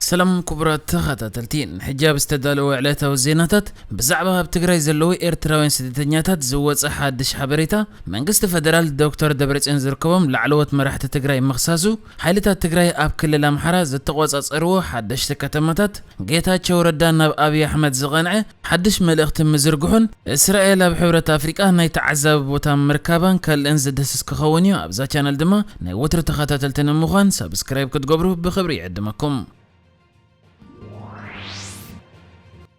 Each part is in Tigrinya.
ሰላም ክቡራት ተኸታተልቲ፣ ንሕጂ ኣብ ዝተዳለወ ዕለታዊ ዜናታት፣ ብዛዕባ ኣብ ትግራይ ዘለዉ ኤርትራውያን ስደተኛታት ዝወጸ ሓድሽ ሓበሬታ፣ መንግስቲ ፈደራል ዶክተር ደብረጽዮን ዝርከቦም ላዕለዎት መራሕቲ ትግራይ ምኽሳሱ፣ ሓይልታት ትግራይ ኣብ ክልል ኣምሓራ ዝተቖጻጸርዎ ሓደሽቲ ከተማታት፣ ጌታቸው ረዳ ናብ ኣብይ ኣሕመድ ዝቐንዐ ሓድሽ መልእኽቲ ምዝርግሑን፣ እስራኤል ኣብ ሕብረት ኣፍሪቃ ናይ ተዓዛቢ ቦታ ምርካባን ካልእን ዝድህስስ ክኸውን እዩ። ኣብዛ ቻነል ድማ ናይ ወትሩ ተኸታተልቲ ንምዃን ሳብስክራይብ ክትገብሩ ብኽብሪ ይዕድመኩም።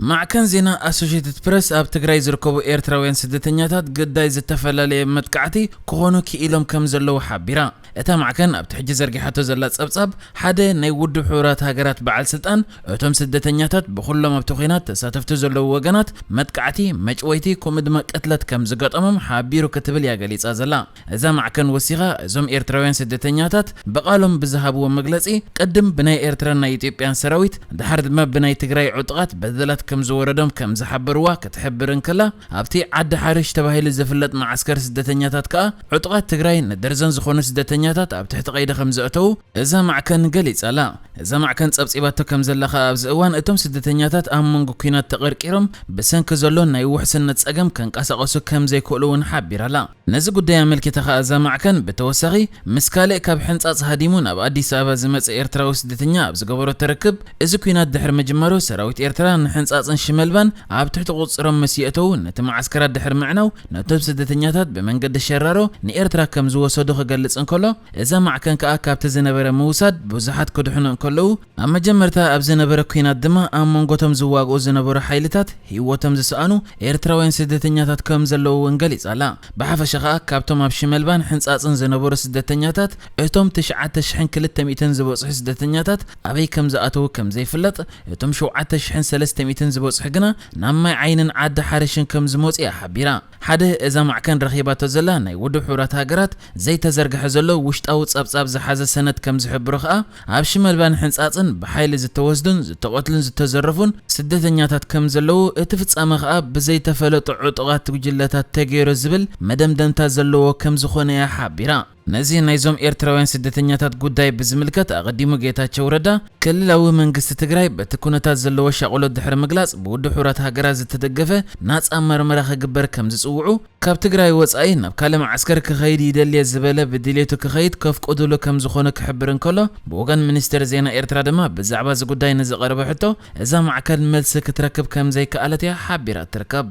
ማዕከን ዜና ኣሶሼትድ ፕረስ ኣብ ትግራይ ዝርከቡ ኤርትራውያን ስደተኛታት ግዳይ ዝተፈላለየ መጥቃዕቲ ክኾኑ ክኢሎም ከም ዘለዉ ሓቢራ። እታ ማዕከን ኣብቲ ሕጂ ዘርጊሓቶ ዘላ ጸብጻብ፣ ሓደ ናይ ውድብ ሕቡራት ሃገራት በዓል ስልጣን፣ እቶም ስደተኛታት ብኹሎም ኣብቲ ኲናት ተሳተፍቲ ዘለዉ ወገናት መጥቃዕቲ፣ መጭወይቲ፣ ከምኡ ድማ ቅትለት ከም ዝገጠሞም ሓቢሩ ክትብል እያ ገሊጻ ዘላ። እዛ ማዕከን ወሲኻ፣ እዞም ኤርትራውያን ስደተኛታት ብቓሎም ብዝሃብዎ መግለጺ፣ ቅድም ብናይ ኤርትራን ናይ ኢትዮጵያን ሰራዊት፣ ድሓር ድማ ብናይ ትግራይ ዕጡቓት በደላት ከም ዝወረዶም ከም ዝሓበርዋ ክትሕብር እንከላ፣ ኣብቲ ዓዲ ሓርሽ ተባሂሉ ዝፍለጥ መዓስከር ስደተኛታት ከኣ፣ ዕጡቓት ትግራይ ንደርዘን ዝኾኑ ስደተኛታት ኣብ ትሕቲ ቀይዲ ከም ዘእተዉ እዛ ማዕከን ገሊጻ ኣላ። እዛ ማዕከን ጸብጺባቶ ከም ዘላ ከኣ፣ ኣብዚ እዋን እቶም ስደተኛታት ኣብ መንጎ ኲናት ተቐርቂሮም ብሰንኪ ዘሎ ናይ ውሕስነት ጸገም ከንቀሳቐሱ ከም ዘይክእሉ እውን ሓቢራ ኣላ። ነዚ ጉዳይ ኣመልኪታ ከኣ እዛ ማዕከን ብተወሳኺ ምስ ካልእ ካብ ሕንጻጽ ሃዲሙ ናብ ኣዲስ ኣበባ ዝመጸ ኤርትራዊ ስደተኛ ኣብ ዝገበረቶ ርክብ፣ እዚ ኲናት ድሕሪ ምጅማሩ ሰራዊት ኤርትራ ንሕንጻጽን ሽመልባን ኣብ ትሕቲ ቁጽሮም ምስ የእተዉ፣ ነቲ መዓስከራት ድሕሪ ምዕናው ነቶም ስደተኛታት ብመንገዲ ሸራሮ ንኤርትራ ከም ዝወሰዱ ክገልጽ እንከሎ፣ እዛ ማዕከን ከኣ ካብቲ ዝነበረ ምውሳድ ብዙሓት ክድሕኑ እንከለዉ፣ ኣብ መጀመርታ ኣብ ዝነበረ ኲናት ድማ ኣብ መንጎቶም ዝዋግኡ ዝነበሩ ሓይልታት ህይወቶም ዝሰኣኑ ኤርትራውያን ስደተኛታት ከም ዘለዉ እውን ገሊጻ ኣላ። ብሓፈሻ ከኣ ካብቶም ኣብ ሽመልባን ሕንጻጽን ዝነበሩ ስደተኛታት እቶም ትሽዓተ ሽሕን ክልተ ሚእትን ዝበጽሑ ስደተኛታት ኣበይ ከም ዝኣተዉ ከም ዘይፍለጥ፣ እቶም ሸውዓተ ሽሕን ሰለስተ ሚእትን ዝበጽሑ ግና ናብ ማይ ዓይንን ዓዲ ሓርሽን ከም ዝመጹ እያ ሓቢራ። ሓደ እዛ ማዕከን ረኺባቶ ዘላ ናይ ውድብ ሕቡራት ሃገራት ዘይተዘርግሐ ዘሎ ውሽጣዊ ጸብጻብ ዝሓዘ ሰነድ ከም ዝሕብሮ ከኣ፣ ኣብ ሽመልባን ሕንጻጽን ብሓይሊ ዝተወስዱን ዝተቐትሉን ዝተዘረፉን ስደተኛታት ከም ዘለዉ፣ እቲ ፍጻመ ከኣ ብዘይተፈለጡ ዕጡቓት ጉጅለታት ተገይሩ ዝብል መደምደምታ ዘለዎ ከም ዝኾነ እያ ሓቢራ። ነዚ ናይዞም ኤርትራውያን ስደተኛታት ጉዳይ ብዝምልከት፣ ኣቐዲሙ ጌታቸው ረዳ፣ ክልላዊ መንግስቲ ትግራይ በቲ ኩነታት ዘለዎ ሻቕሎት ድሕሪ ምግላጽ፣ ብውድብ ሕቡራት ሃገራት ዝተደገፈ ናጻ መርመራ ክግበር ከም ዝጽውዑ፣ ካብ ትግራይ ወጻኢ ናብ ካልእ መዓስከር ክኸይድ ይደልየ ዝበለ ብድሌቱ ክኸይድ ከፍቅዱሉ ከም ዝኾነ ክሕብር እንከሎ፣ ብወገን ሚኒስቴር ዜና ኤርትራ ድማ ብዛዕባ እዚ ጉዳይ ንዝቐረበ ሕቶ፣ እዛ ማዕከን መልሲ ክትረክብ ከም ዘይከኣለት እያ ሓቢራ ትርከብ።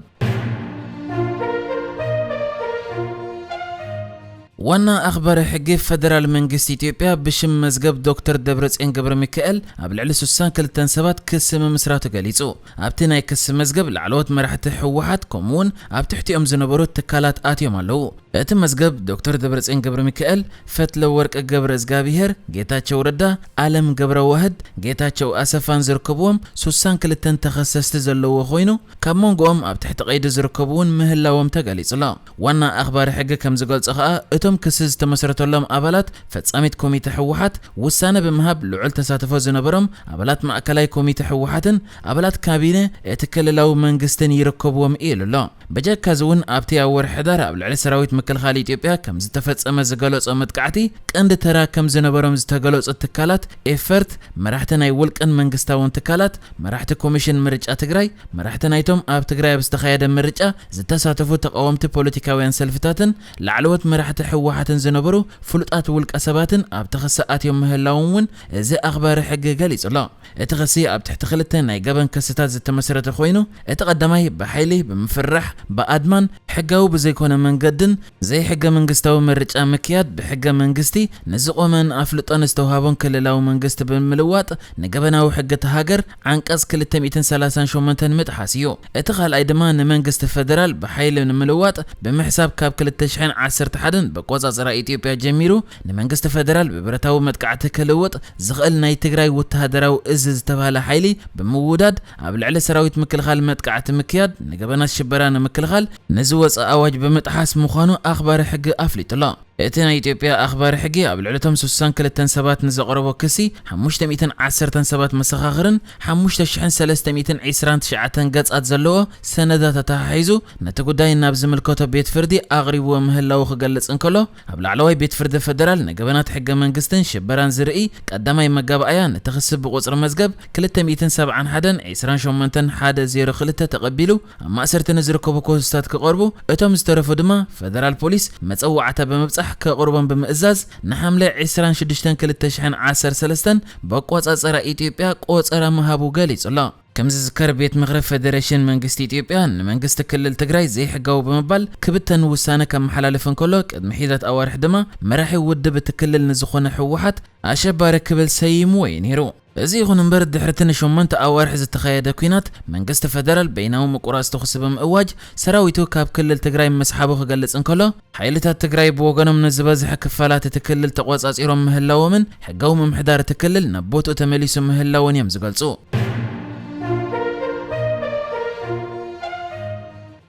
ዋና ኣኽባሪ ሕጊ ፈደራል መንግስቲ ኢትዮጵያ ብሽም መዝገብ ዶክተር ደብረጽዮን ገብረ ሚካኤል ኣብ ልዕሊ ስሳን ክልተን ሰባት ክሲ ምምስራቱ ገሊጹ። ኣብቲ ናይ ክሲ መዝገብ ላዕለዎት መራሕቲ ህወሓት ከምኡ እውን ኣብ ትሕቲኦም ዝነበሩ ትካላት ኣትዮም ኣለዉ። እቲ መዝገብ ዶክተር ደብረጽዮን ገብረ ሚካኤል፣ ፈትለወርቅ ገብረ እግዚኣብሄር፣ ጌታቸው ረዳ፣ ኣለም ገብረ ዋህድ፣ ጌታቸው ኣሰፋን ዝርከብዎም ስሳን ክልተን ተኸሰስቲ ዘለዎ ኮይኑ፣ ካብ መንጎኦም ኣብ ትሕቲ ቀይዲ ዝርከቡ እውን ምህላዎም ተገሊጹ ኣሎ። ዋና ኣኽባሪ ሕጊ ከም ዝገልጾ ከኣ፣ እቶም ክሲ ዝተመስረተሎም ኣባላት ፈጻሚት ኮሚተ ህወሓት፣ ውሳነ ብምሃብ ልዑል ተሳትፎ ዝነበሮም ኣባላት ማእከላይ ኮሚተ ህወሓትን ኣባላት ካቢነ እቲ ክልላዊ መንግስትን ይርከብዎም ኢሉ ኣሎ። በጀካ እዚ እውን ኣብቲ ኣብ ወርሒ ሕዳር ኣብ ልዕሊ ሰራዊት ምክልኻል ኢትዮጵያ ከም ዝተፈጸመ ዝገለጾ መጥቃዕቲ ቀንዲ ተራ ከም ዝነበሮም ዝተገለጹ ትካላት ኤፈርት፣ መራሕቲ ናይ ውልቅን መንግስታውን ትካላት፣ መራሕቲ ኮሚሽን ምርጫ ትግራይ፣ መራሕቲ ናይቶም ኣብ ትግራይ ኣብ ዝተኻየደ ምርጫ ዝተሳተፉ ተቃወምቲ ፖለቲካውያን ሰልፍታትን ላዕለዎት መራሕቲ ህወሓትን ዝነበሩ ፍሉጣት ውልቀ ሰባትን ኣብቲ ክሲ ኣትዮም ምህላዎም እውን እዚ ኣኽባሪ ሕጊ ገሊጹ ኣሎ። እቲ ክሲ ኣብ ትሕቲ ክልተ ናይ ገበን ክስታት ዝተመስረተ ኮይኑ፣ እቲ ቀዳማይ ብሓይሊ፣ ብምፍርራሕ፣ ብኣድማን ሕጋዊ ብዘይኮነ መንገድን ዘይሕገ መንግስታዊ ምርጫ ምክያድ ብሕገ መንግስቲ ንዝቖመን ኣፍልጦ ንዝተውሃቦን ክልላዊ መንግስቲ ብምልዋጥ ንገበናዊ ሕጊ እታ ሃገር ዓንቀጽ ክልተ ሚእትን ሰላሳን ሸሞንተን ምጥሓስ እዩ። እቲ ካልኣይ ድማ ንመንግስቲ ፈደራል ብሓይሊ ንምልዋጥ ብምሕሳብ ካብ ክልተ ሽሕን ዓሰርተ ሓደን ብቆጻጽራ ኢትዮጵያ ጀሚሩ ንመንግስቲ ፈደራል ብብረታዊ መጥቃዕቲ ክልውጥ ዝኽእል ናይ ትግራይ ወተሃደራዊ እዝ ዝተባህለ ሓይሊ ብምውዳድ ኣብ ልዕሊ ሰራዊት ምክልኻል መጥቃዕቲ ምክያድ ንገበናት ሽበራ ንምክልኻል ንዝወፀ ኣዋጅ ብምጥሓስ ምዃኑ ኣኽባሪ ሕጊ ኣፍሊጡ ኣሎ። እቲ ናይ ኢትዮጵያ ኣኽባሪ ሕጊ ኣብ ልዕሊ እቶም ስሳን ክልተን ሰባት ንዘቕረቦ ክሲ ሓሙሽተ ሚእትን ዓሰርተን ሰባት መሰኻኽርን ሓሙሽተ ሽሕን ሰለስተ ሚእትን ዕስራን ትሽዓተን ገጻት ዘለዎ ሰነዳት ኣተሓሒዙ ነቲ ጉዳይ ናብ ዝምልከቶ ቤት ፍርዲ ኣቕሪብዎ ምህላዉ ክገልጽ እንከሎ፣ ኣብ ላዕለዋይ ቤት ፍርዲ ፈደራል ንገበናት ሕገ መንግስትን ሽበራን ዝርኢ ቀዳማይ መጋባእያ ነቲ ክሲ ብቁጽሪ መዝገብ ክልተ ሚእትን ሰብዓን ሓደን ዕስራን ሸሞንተን ሓደ ዜሮ ክልተ ተቐቢሉ ኣብ ማእሰርቲ ንዝርከቡ ክሱሳት ክቐርቡ፣ እቶም ዝተረፉ ድማ ፈደራል ፖሊስ መጸዋዕታ ብምብጻሕ ከቕርቦም ብምእዛዝ ንሓምለ ዕስራን ሽዱሽተን ክልተ ሽሕን ዓሰርተ ሰለስተን ብኣቋጻጽራ ኢትዮጵያ ቆጸራ ምሃቡ ገሊጹ ኣሎ። ከም ዝዝከር ቤት ምኽሪ ፈደሬሽን መንግስቲ ኢትዮጵያ ንመንግስቲ ክልል ትግራይ ዘይሕጋዊ ብምባል ክብተን ውሳነ ከመሓላልፍ እንከሎ ቅድሚ ሒደት ኣዋርሕ ድማ መራሒ ውድብ እቲ ክልል ንዝኾነ ህወሓት ኣሸባሪ ክብል ሰይምዎ እዩ ነይሩ። እዚ ይኹን እምበር ድሕሪ እቲ ንሸሞንተ ኣዋርሕ ዝተኻየደ ኲናት መንግስቲ ፈደራል በይናዊ ምቁራጽ ተኹሲ ብምእዋጅ ሰራዊቱ ካብ ክልል ትግራይ ምስሓቡ ክገልጽ እንከሎ ሓይልታት ትግራይ ብወገኖም ንዝበዝሐ ክፋላት እቲ ክልል ተቖጻጺሮም ምህላዎምን ሕጋዊ ምምሕዳር እቲ ክልል ናብ ቦትኡ ተመሊሱ ምህላውን እዮም ዝገልጹ።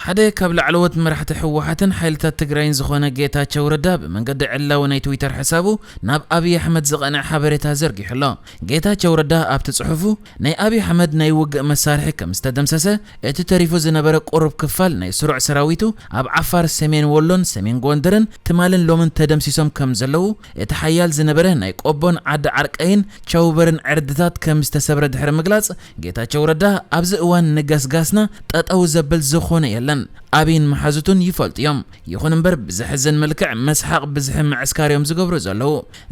ሓደ ካብ ላዕለዎት መራሕቲ ህወሓትን ሓይልታት ትግራይን ዝኾነ ጌታቸው ረዳ ብመንገዲ ዕላዊ ናይ ትዊተር ሕሳቡ ናብ ኣብይ ኣሕመድ ዝቐንዐ ሓበሬታ ዘርጊሑ ኣሎ። ጌታቸው ረዳ ኣብቲ ጽሑፉ ናይ ኣብይ ኣሕመድ ናይ ውግእ መሳርሒ ከም ዝተደምሰሰ፣ እቲ ተሪፉ ዝነበረ ቁሩብ ክፋል ናይ ስሩዕ ሰራዊቱ ኣብ ዓፋር ሰሜን ወሎን ሰሜን ጎንደርን ትማልን ሎምን ተደምሲሶም ከም ዘለዉ፣ እቲ ሓያል ዝነበረ ናይ ቆቦን ዓዲ ዓርቀይን ቻውበርን ዕርድታት ከም ዝተሰብረ ድሕሪ ምግላጽ፣ ጌታቸው ረዳ ኣብዚ እዋን ንገስጋስና ጠጠው ዘብል ዝኾነ የለን። ኣብይን መሓዙቱን ይፈልጡ እዮም። ይኹን እምበር ብዘሕዝን መልክዕ መስሓቕ ብዝሒ ምዕስካር እዮም ዝገብሩ ዘለዉ።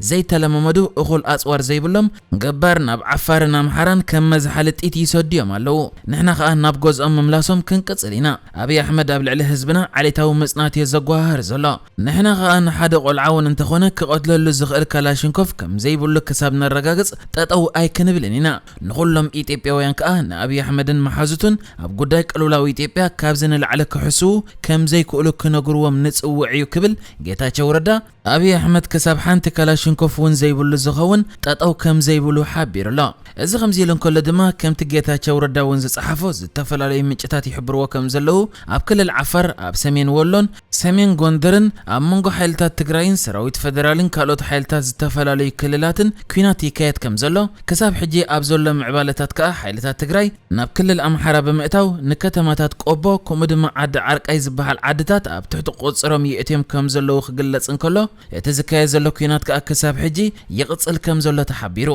ዘይተለማመዱ እኹል ኣጽዋር ዘይብሎም ገባር ናብ ዓፋርን ኣምሓራን ከም መዝሓሊ ጢት ይሰዱ እዮም ኣለዉ። ንሕና ኸኣ ናብ ገዝኦም ምምላሶም ክንቅጽል ኢና። ኣብይ ኣሕመድ ኣብ ልዕሊ ህዝብና ዓሌታዊ መጽናዕቲ እዩ ዘጓሃህር ዘሎ። ንሕና ኸኣ ንሓደ ቆልዓ እውን እንተኾነ ክቐትለሉ ዝኽእል ካላሽንኮቭ ከም ዘይብሉ ክሳብ ነረጋግጽ ጠጠው ኣይክንብልን ኢና። ንኹሎም ኢትዮጵያውያን ከኣ ንኣብይ ኣሕመድን መሓዙቱን ኣብ ጉዳይ ቅልውላው ኢትዮጵያ ካብዚ ንላዕሊ ክሕስዉ ከም ዘይክእሉ ክነግርዎም ንጽውዕ እዩ ክብል ጌታቸው ረዳ ኣብይ ኣሕመድ ክሳብ ሓንቲ ካላሽንኮፍ እውን ዘይብሉ ዝኸውን ጠጠው ከም ዘይብሉ ሓቢሩ ኣሎ። እዚ ከምዚ ኢሉ እንከሎ ድማ ከምቲ ጌታቸው ረዳ እውን ዝጸሓፎ ዝተፈላለዩ ምንጭታት ይሕብርዎ ከም ዘለዉ ኣብ ክልል ዓፋር ኣብ ሰሜን ወሎን ሰሜን ጎንደርን ኣብ መንጎ ሓይልታት ትግራይን ሰራዊት ፈደራልን ካልኦት ሓይልታት ዝተፈላለዩ ክልላትን ኲናት ይካየድ ከም ዘሎ፣ ክሳብ ሕጂ ኣብ ዘሎ ምዕባለታት ከኣ ሓይልታት ትግራይ ናብ ክልል ኣምሓራ ብምእታው ንከተማታት ቆቦ ከምኡ ድማ ዓዲ ዓርቃይ ዝበሃል ዓድታት ኣብ ትሕቲ ቁጽሮም የእትዮም ከም ዘለዉ ክግለጽ እንከሎ፣ እቲ ዝካየድ ዘሎ ኲናት ከኣ ክሳብ ሕጂ ይቕጽል ከም ዘሎ ተሓቢሩ።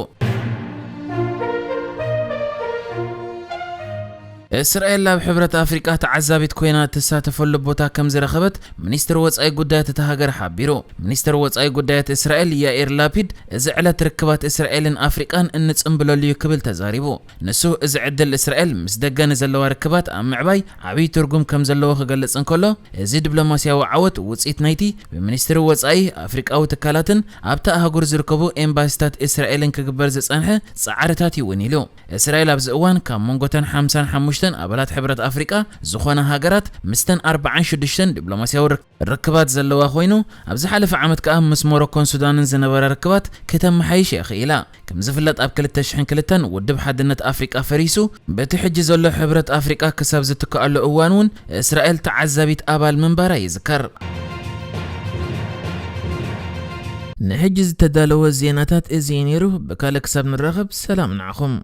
እስራኤል ኣብ ሕብረት ኣፍሪቃ ተዓዛቢት ኮይና እትሳተፈሉ ቦታ ከም ዝረኸበት ሚኒስትሪ ወጻኢ ጉዳያት እታ ሃገር ሓቢሩ። ሚኒስትሪ ወጻኢ ጉዳያት እስራኤል ያኢር ላፒድ እዚ ዕለት ርክባት እስራኤልን ኣፍሪቃን እንጽምብለሉ እዩ ክብል ተዛሪቡ። ንሱ እዚ ዕድል እስራኤል ምስ ደገ ንዘለዋ ርክባት ኣብ ምዕባይ ዓብዪ ትርጉም ከም ዘለዎ ክገልጽ እንከሎ፣ እዚ ዲፕሎማስያዊ ዓወት ውጽኢት ናይቲ ብሚኒስትሪ ወጻኢ ኣፍሪቃዊ ትካላትን ኣብታ ኣህጉር ዝርከቡ ኤምባሲታት እስራኤልን ክግበር ዝጸንሐ ጻዕርታት እዩ እውን ኢሉ። እስራኤል ኣብዚ እዋን ካብ መንጎተን ሓምሳን ሓሙሽተን ኣባላት ሕብረት ኣፍሪቃ ዝኾና ሃገራት ምስተን ኣርባዓን ሽዱሽተን ዲፕሎማስያዊ ርክ-፣ ርክባት ዘለዋ ኮይኑ፣ ኣብ ዝሓለፈ ዓመት ከኣ ምስ ሞሮኮን ሱዳንን ዝነበራ ርክባት ከተመሓይሽ እያ ክኢላ። ከም ዝፍለጥ ኣብ ክልተ ሽሕን ክልተን ውድብ ሓድነት ኣፍሪቃ ፈሪሱ፣ በቲ ሕጂ ዘሎ ሕብረት ኣፍሪቃ ክሳብ ዝትከኣሉ እዋን እውን እስራኤል ተዓዛቢት ኣባል ምንባራ ይዝከር። ንሕጂ ዝተዳለወ ዜናታት እዚ እዩ ነይሩ። ብካልእ ክሳብ ንራኸብ ሰላም ንዓኹም።